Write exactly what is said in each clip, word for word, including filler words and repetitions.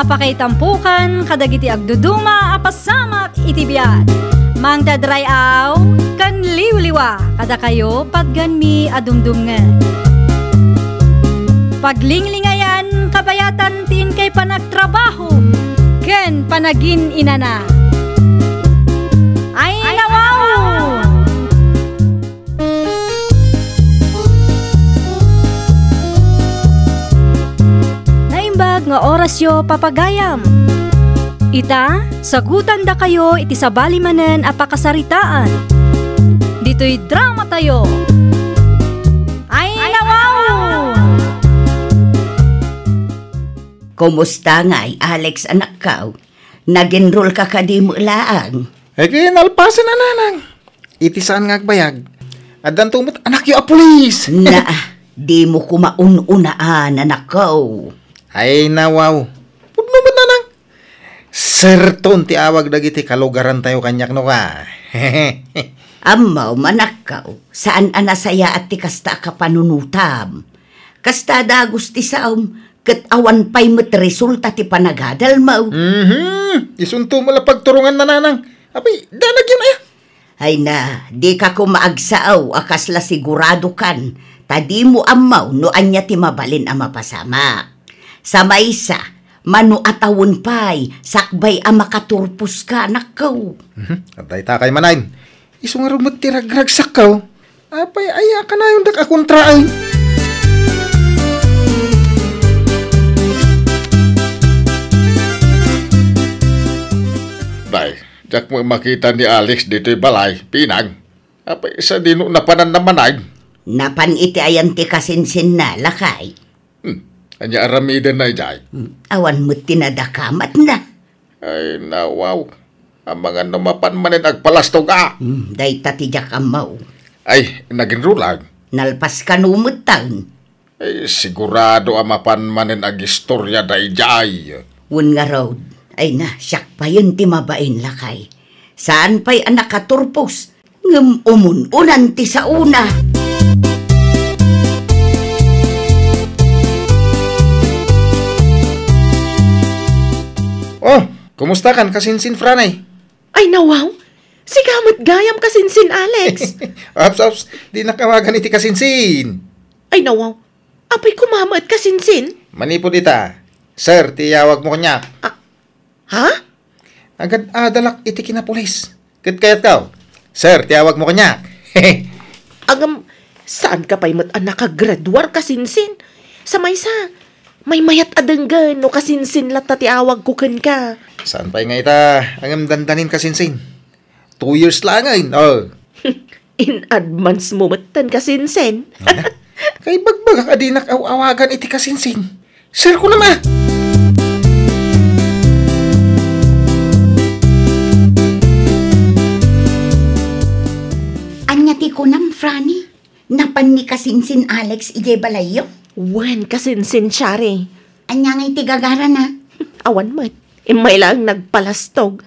Pakaitampokan kadagiti agduduma a pasamak iti biag. Mangted ray-aw ken liwliwa kadakayo patgenmi a dumdumngeg. Paglinglingayan kabayatan ti inkay panagtrabaho ken panagin-inana. Ay, nawaw! Naimbag nga orasyo, papagayam. Ita, sagutandakayo iti sabali manen a pakasaritaan. Ditoy dramatayo. Ay, nawaw! Kumusta ngay, Alex, anakko? Nag-enroll ka kadi met laeng? Ay, ket nalpasen a nanang. Iti saan nga agbayag, addanto met anakyo a pulis. Na, dimo koma un-unaan, anakko. Ay, nawaw. Pudno met, nanang. Serton ti awag dagiti kalugarantayo kaniak, no ka. Ammo, anakko, saan a nasayaat ti kasta a kapanunotam. Kasta dagus ti saom, ket awan pay met resulta ti panagadalmo. Mhm. Isunto met la pagturonganna, nanang. Apay, danagyo aya? Ay na, dika koma agsao a kasla siguradokan, ta dimo ammo no ania ti mabalin a mapasamak. Sa maysa, mano a tawen pay, sakbay a makaturposka, anakko. Mhm. Dayta kay manen. Isu ngarud met ti ragragsakko. Apay aya kanayondak a kontraen? Nay, diak met makita ni Alex ditoy balay, Pinang. Apay sadino napananna manen? Napan iti ayan ti kasinsinna, lakay. Hmm. Ania aramidenna idiay? Hmm. Awan met ti nadakamatna. Ay, nawaw. Amangan no mapan manen agpalastog a. Hmm, dayta ti diak ammo. Ay, nag-enroll. Nalpas kano metten? Ay, sigurado a mapan manen agistorya daydiay. Wen ngarud, ay na, siak payen ti mabain, lakay. Saan pay a nakaturpos, ngem umun-unan ti saona. Oh, kumusta kan kasinsin, Franny? Ay, nawaw. Sika met gayam kasinsin, Alex. Ops, ops, dinak awagan iti kasinsin. Ay, nawaw. Apay koma met kasinsin? Manipud ita, sir, ti iyawagmo kaniak. Ah, ha? Agad-adalak iti kinapulis. Ket kayatko, sir, ti awagmo kaniak. Ngem, saanka pay met a nakagraduar kasinsin? Sa maysa, maymayat a denggen no kasinsin latta ti awagko kenka. Saan pay nga ita, ngem dandanin kasinsin. Two years laengen, oh. In advance mo metten kasinsin. Ah, kaibagbagak a dinak aw-awagan iti kasinsin. Sir ko naman. Ania ti kunam, Franny? Napan ni kasinsin Alex idiay balayyo? Wen, kasinsin Shari. Ania nga iti gagarana? Awan met. Immay laeng nagpalastog.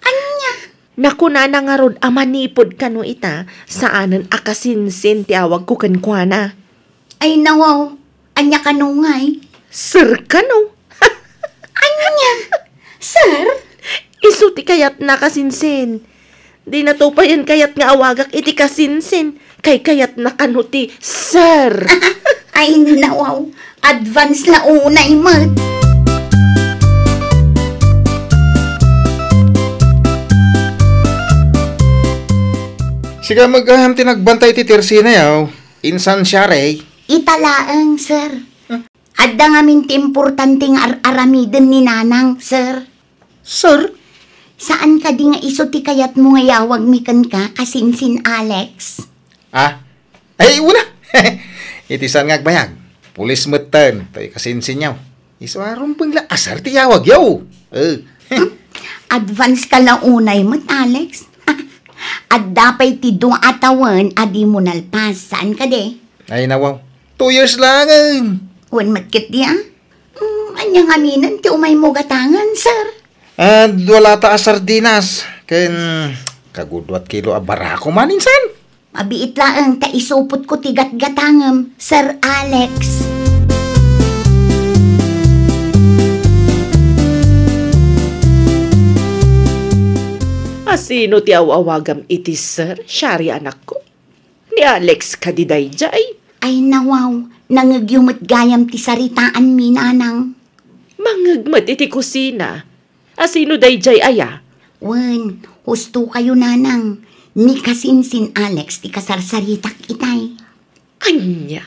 Ania? Nakunana ngarud a manipud kano ita, saanen a kasinsin ti awagko kenkuana. Ay, nawaw. Ania kano ngay? Sir kano. Ania? Sir? Isu ti kayatna kasinsin. Dina to payen kayat nga awagak iti kasinsin. Kaykayatna kano ti sir. Ay, nawaw. Advance la unay met. Sika met gayam ti nagbantay iti tersina, yaw. Insan siarey? Ita laeng, sir. Hmm? Adda ngamin ti importante nga ar-aramiden ni Nanang, sir. Sir? Saan kadi nga isu ti kayatmo nga iyawagmi kenka, kasinsin Alex? Ah? Ay, una! Iti saan nga agbayag? Pulis metten, toy kasinsinyo. Isu a rumbeng la a sir ti iyawagyo. Eh. Advance ka la unay met, Alex. Adda pay ti dua a tawen a dimo nalpas, saan kadi? Ay, nawaw. Two years laengen. Wen met ketdi, ah? Mm, ania ngaminen ti umaymo gatangen, sir? Ah, dua lata a sardinas, ken kagudua ti kilo a barako man insan. Mabiit laeng ta isupotko ti gatgatangem, Sir Alex. Asino ti aw-awagam iti Sir, Shari, anakko? Ni Alex kadi daydiay? Ay, nawaw, nangngegyo met gayam ti saritaanmi, nanang. Mangngeg met iti kusina. Asino daydiay aya? Wen, husto kayo, nanang. Ni Kasinsin Alex ti kasarsaritak itay. Ania?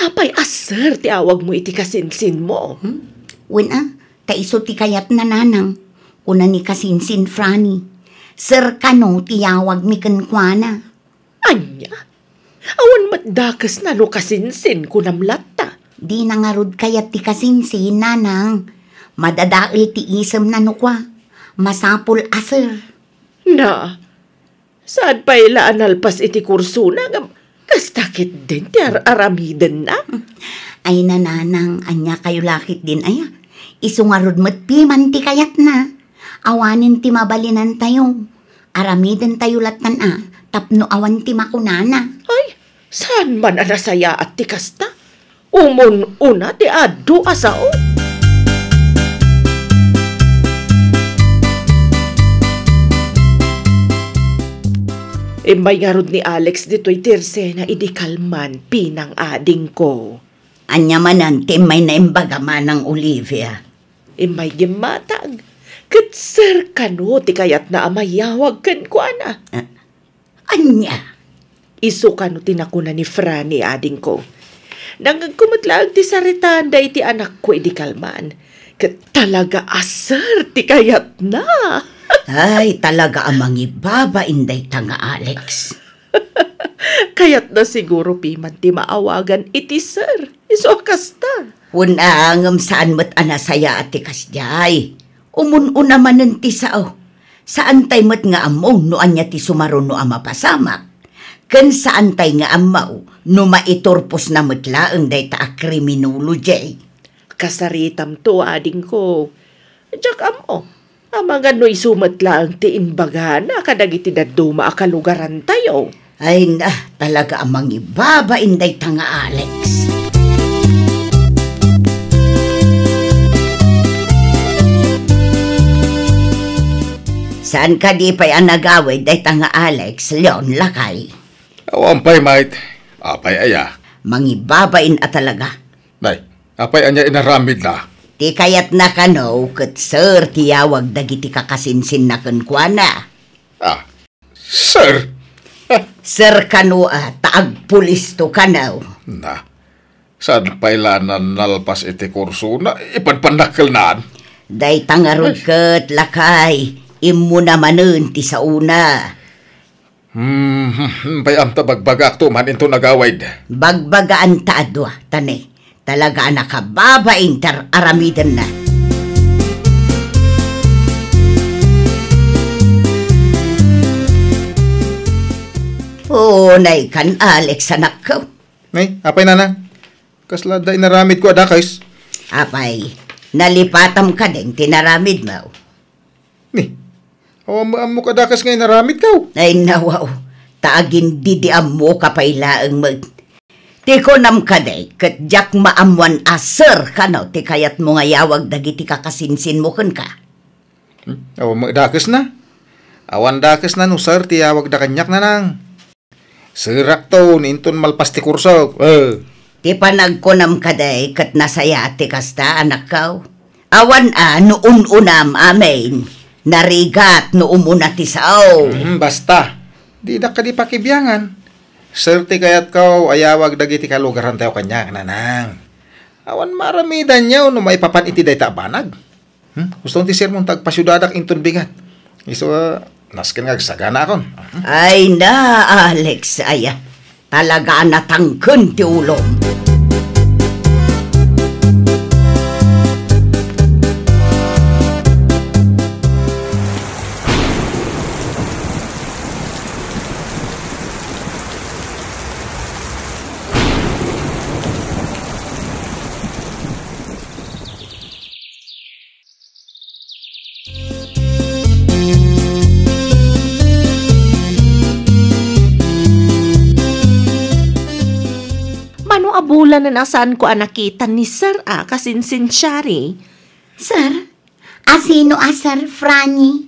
Apay a Sir ti awagmo iti kasinsinmo? Hmm? Wen a, ta isu ti kayatna, nanang. Kuna ni Kasinsin Franny, Sir kano ti yawagmi kenkuana. Ania? Awan met dakesna no Kasinsin kunam latta? Dina ngarud kayat ti Kasinsin, nanang. Madadael ti isemna no kua, masapul a Sir. Na, saan pay la a nalpas iti kursona ngem kasta ketdin ti ar-aramidenna? Ay, nanang, ania kayo la ketdin aya? Isu ngarud met piman ti kayatna. Awanen ti mabalinantayo. Aramidentayo lattan a tapno awan ti makunana. Ay, saan man a nasayaat ti kasta? Umun-una ti adu a sao. Immay ngarud ni Alex ditoy Tirsena idi kalman, pinang-adingko. Ania manen ti immay naimbaga, Manang Olivia? Immay gimmatag, ket Sir kano ti kayatna a mayawag kenkuana. Ah, ania? Isu kano ti nakuna ni Franny, adingko. Nangngegko met laeng ti saritaan daydi anakko idi kalman. Ket talaga a Sir ti kayatna. Ay, talaga a mangibabain dayta nga Alex. Kayatna siguro piman ti maawagan iti Sir. Isu a kasta. Wen a, ngem saan met a nasayaat ti kasdiay. Umun-una manen ti sao. Saantay met nga ammo no ania ti sumaruno a mapasamak. Ken saantay nga ammo no maiturposna met laeng dayta a kriminologi. Kasaritamto, adingko. Diak ammo. Amangan no isu met laeng ti imbagana kadagiti dadduma a kalugarantayo. Ay na, talaga a mangibabain dayta nga Alex. Saan kadi pay a nagawid dayta nga Alex, Leon, lakay? Awan pay, mait. Apay aya? Mangibabain a talaga. Nay, apay ania inaramidna? Ti kayatna kano ket Sir ti yawag dagiti kakasinsinna kenkuana. Ah, Sir? Sir kano a, ta agpulisto kano. Na, saan pay la a nalpas iti kursona, ipanpannakkelnaan. Dayta ngarud ket, lakay, immuna manen ti saona. Hmm, hmm, hmm, pay-am ta bagbagaakto man inton agawid. Bagbagaanta a dua, ta ne, talaga a nakababain ti ar-aramidenna. Unay kan Alex, anakko. Nay, apay nana? Kasla adda inaramidko a dakes? Apay, nalipatam kadin ti naramidmo? Ni, awan maammok a dakes nga inaramidko. Ay, nawaw. Ta agindidiammoka pay laeng met. Ti kunam kadi, ket diak maammoan a Sir kano ti kayatmo nga yawag dagiti kakasinsinmo kenka. Hmm? Awan met dakesna. Awan dakesna no Sir ti yawagda kaniak, nanang. Sirakto no inton malpas ti kursok. Eh. Ti panagkunam kadi ket nasayaat ti kasta, anakko. Awan a no un-unam amin. Narigat no umuna ti sao. Hmm, basta. Didak kadi pakibiangan. Sir ti kayatko a yawag dagiti kalugarantayo kaniak, nanang. Awan maaramidanyo no maipapan iti dayta a banag. Hmm? Gusto ti sermon ta agpasiudadak inton bigat. Isu a, nasken nga agsaganaakon. Hmm? Ay na, Alex, aya. Talaga a natangken ti ulom. Mano a bulanen a saanko a nakita ni Sir a kasinsinsiari. Sir? Asino a Sir, Franny?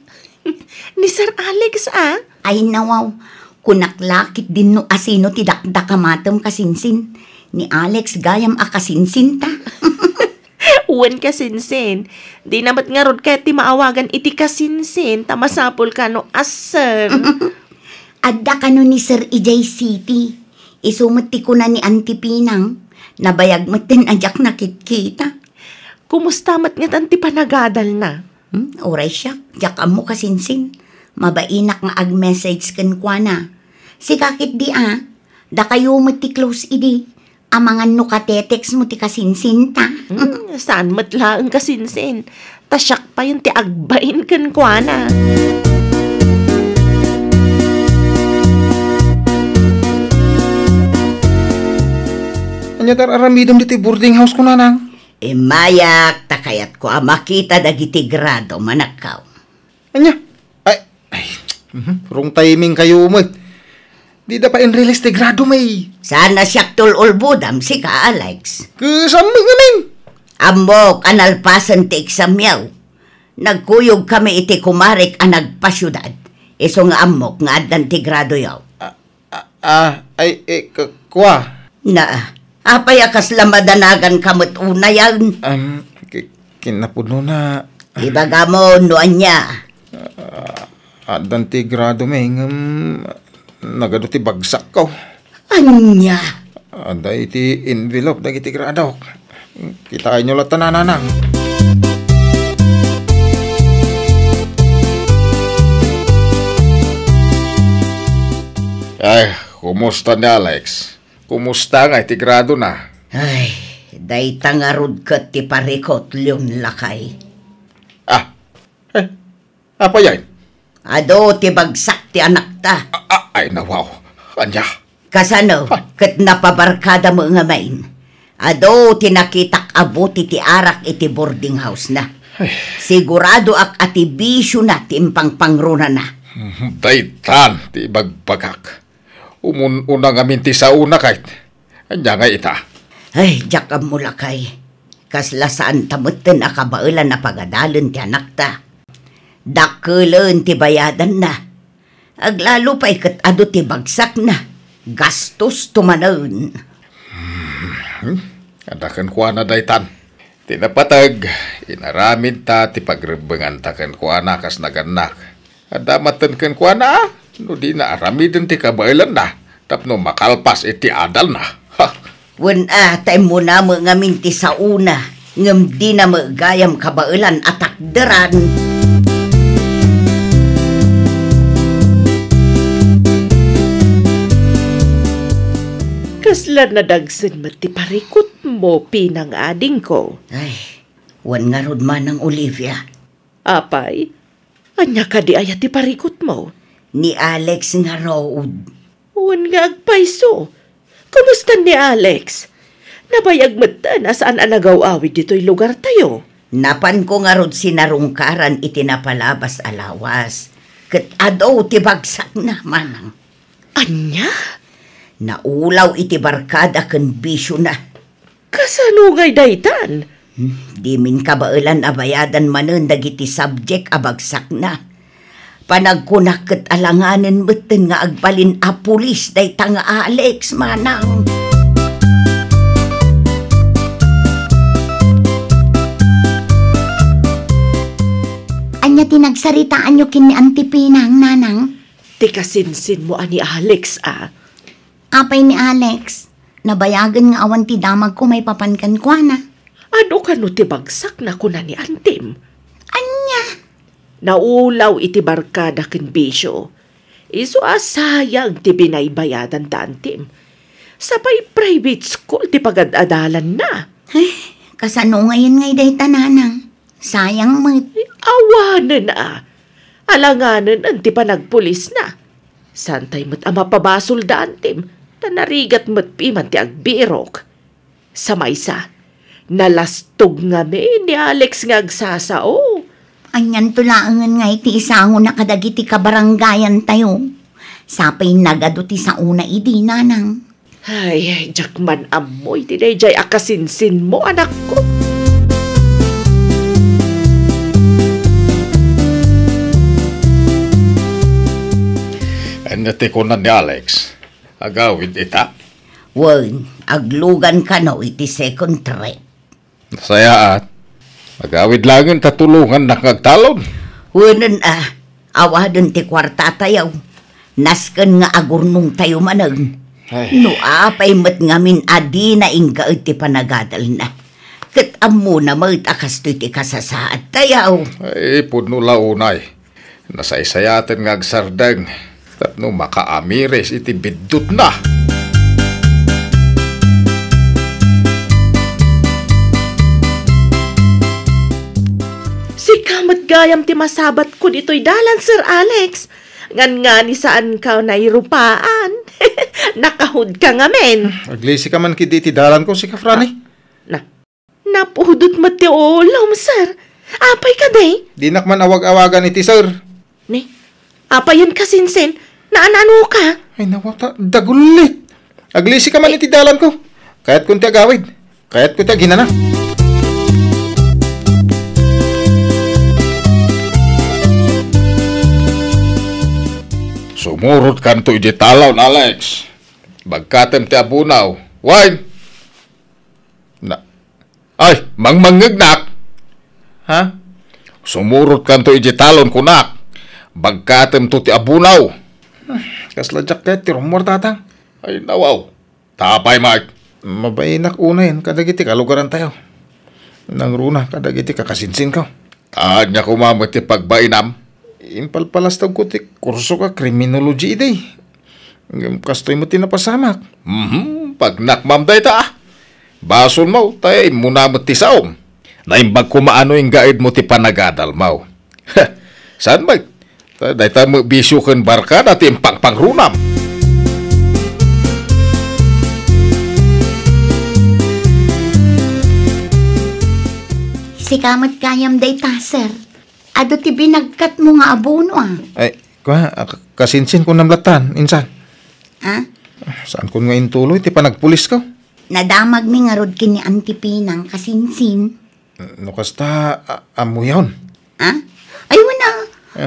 Ni Ni Sir Alex, a? Ay, nawaw. Kunak la ketdin no asino ti dakdakamatem, kasinsin. Ni Alex gayam a kasinsinta. Wen, kasinsin. Dina met ngarud kayat ti maawagan iti kasinsin, ta masapul kano a sir. Adda kano ni Sir idiay city. Isu met ti kuna ni Auntie Pinang. Nabayag metten a diak nakitkita. Kumusta met ngatan ti panagadalna? Hmm, uray siak, diak ammo, kasinsin. Mabainak nga ag-message kenkuana. Sika ketdi a, dakayo met ti close idi. Amangan no katetext mo ti kasinsinta. Hmm, saan met laeng, kasinsin. Ta siak payen ti agbain kenkuana. Ania ti ar-aramidem ditoy boarding house ko, nanang? Immayak, ta kayatko a makita dagiti grado, manakkaw. Ania? Ay, ay, mhm, wrong timing kayo met. Dida pay in-release ti grado, may. Saan a siak tul-ulbodam, sika, Alex. Ket saan met ngamin? Ammok a nalpasen ti examyo. Nagkuyog kami iti kumarek a nagpasiudad. Isu nga ammok nga addan ti gradoyo. Ah, ah, ah, ay, eh, k-, kua. Na, apay a kasla madanagan ka met unayen? Am, ki-, kinapudnona. Ibagam no ania. Ah, addan ti grado, may, ngem nagadu ti bagsakko. Ania? Adda iti envelope dagiti gradok. Kitaenyo latta, nanang. Ay, kumusta ni Alex? Kumusta ngay ti gradona? Ay, dayta ngarud ket ti parikut, Leon, lakay. Ah, eh, apay ay? Adu ti bagsak ti anakta. A-, a-, ay, nawaw. Ania? Kasano? Ah. Ket napabarkada met ngamin. Adu ti nakitak a buti ti arak iti boarding house na. Ay. Siguradoak a ti bisiona ti impangpangrunana. Mhm, daytan ti ibagbagak. Umun-una ngamin ti saona, kayat. Ania nga ita? Ay, diak ammo, lakay. Kasla saanta metten a kabaelan a pagadalen ti anakta. Dakkelen ti bayadanna. Aglalo pay ket adu ti bagsakna. Gastosto manen. Hmm. Adda kenkuana daytan. Ti napateg, inaramidta ti pagrebbenganta kenkuana kas nagannak. Adda maten kenkuana, no dina aramiden ti kabaelanna tapno makalpas iti adalna. Ha! Wen a, ta immuna met ngamin ti saona, ngem dina met gayam kabaelan a takderan. Kasla nadagsen met ti parikutmo, pinangadingko. Ay, wen ngarud manang, Olivia. Apay, ania kadi aya ti parikutmo? Ni Alex ngarud. Wen nga agpayso. Kumusta ni Alex? Nabayag metten a saan a nagaw-awid ditoy lugartayo. Napanko ngarud sinarungkaran iti napalabas a lawas. Ket adu ti bagsakna, manang. Ania? Naulaw iti barkada ken bisiona. Kasano ngay daytan? Hmm, dimin kabaelan a bayadan manen dagiti subject a bagsakna. Panagkunak ket alanganen metten nga agbalin a pulis dayta nga Alex, manang. Ania ti nagsaritaanyo ken ni Auntie Pinang, nanang? Ti kasinsinmo a ni Alex, a. Apay ni Alex? Nabayagen nga awan ti damagko maipapan kenkuana. Adu kano ti bagsakna, kuna ni antim? Ania? Naulaw iti barkada ken bisio. Isu a sayang ti binaybayadan ta antim. Sapay private school ti pagad-adalanna. Ay, kasano ngayen ngay dayta, nanang? Sayang met. Awanen a. Alanganen ti panagpulisna. Saantay met a mapabasol da antim, ta narigat met piman ti agbirok. Sa maysa, nalastog ngamin ni Alex nga agsasao. Anianto laengen nga iti isangona kadagiti kabarangayantayo? Sapay nagadu ti saona idi, nanang. Ay, diak man ammo iti daydiay a kasinsinmo, anakko. Nga ti kunan ni Alex, agawid ita? Wen, aglugan kano iti second trip. Nasayaat. Agawid laengen ta tulongannak nga agtalon. Wenen a, awaden ti kuartatayo. Nasken nga agurnongtayo manen. Ay. No apay met ngamin a dina inggaed ti panagadalna. Ket ammona met a kastoy ti kasasaadtayo. Ay, pudno la unay. Nasaysayaten nga agsardeng tapno makaamiris iti biddutna. Sika met gayam ti masabatko ditoy dalan, Sir Alex. Ngan ngani saanka nairupaan. Nakahodka ngamin. Aglisika man ketdi iti dalanko, sika, Franny. Na, Napudot met ti ulom, sir. Apay kadi? Dinak man awag-awagan iti sir. Ni, apayen kasinsin? Naan-anoka? Ay, nawa ta, dagullit. Aglisika man iti dalanko. Kayatkon ti agawid. Kayatko ti aginana. Sumurotkanto iti talon, Alex. Bagkatem ti abunaw. Wine! Na, ay, mangmangngegnak! Ha? Sumurotkanto iti talon, kunak. Bagkatemto ti abunaw. Kasla diak ket ti rummuar, Tatang. Ay, nawaw. Tapay, Mike. Mabainak unayen kadagiti kalugarantayo. Nangruna kadagiti kakasinsinko. Ania koma met ti pagbainam? Impalpalastawko ti kurso ka criminology idi. Ngem kastoy met ti napasamak. Mhm, pagnakmam dayta, ah. Basolmo, ta immuna met ti saom. Naimbag koma no inggaedmo ti panagadalmo. Saan met? Ta dayta met bisio ken barkada ti impangpangrunam. Sika met gayam dayta, sir. Adu ti binagkatmo nga abono, ah. Ay, kua, ah, ka-, kasinsin kunam lattan, insan. Ah? Saankon nga intuloy ti panagpulisko. Nadamagmi ngarud ken ni Auntie Pinang, kasinsin. No kasta, a-, ammoyon. Ah? Ay, wen a.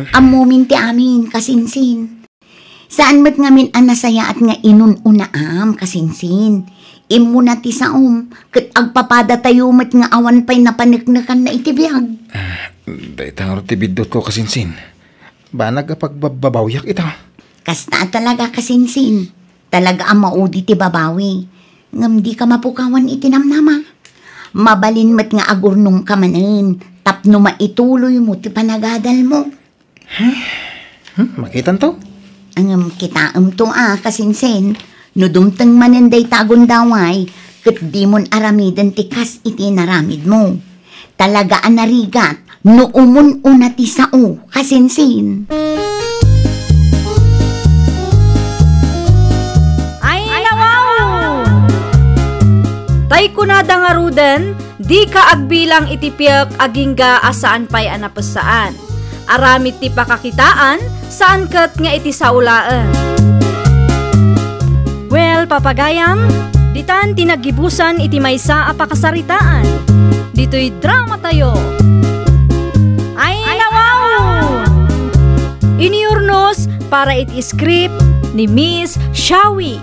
Eh. Ammomin ti amin, kasinsin. Saan met ngamin a nasayaat nga inun-unaam, kasinsin. Immuna ti saom, ket agpapadatayo met nga awan pay napaneknekanna iti biag. Ah, dayta ngarud ti biddutko, kasinsin. Banag a pagbabbabawiak ita. Kasta a talaga, kasinsin. Talaga a maudi ti babawi. Ngem dika mapukawan iti namnama. Mabalin met nga agurnongka manen tapno maituloymo ti panagadalmo. Hmm, makitanto? Ngem kitaemto a, kasinsin, no dumteng manen dayta a gundaway, ket dimon aramiden ti kas iti inaramidmo. Talaga a narigat no umun-una ti sao, kasinsin. Ay, nawaw! Tay kunada ngaruden, dika agbilang iti piek agingga a saan pay a napessaan. Aramid ti pakakitaan, saan ket nga iti sao laeng. Well, papagayam, ditan ti naggibusan iti maysa a pakasaritaan. Ditoy dramatayo. Ay, nawaw! Inurnos para iti script ni Miss Shawi.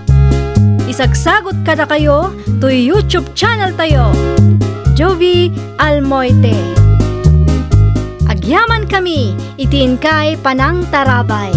Isagsagot kadakayo toy YouTube channel tayo, Jovi Almoite. Agyamankami iti inkay panangtarabay.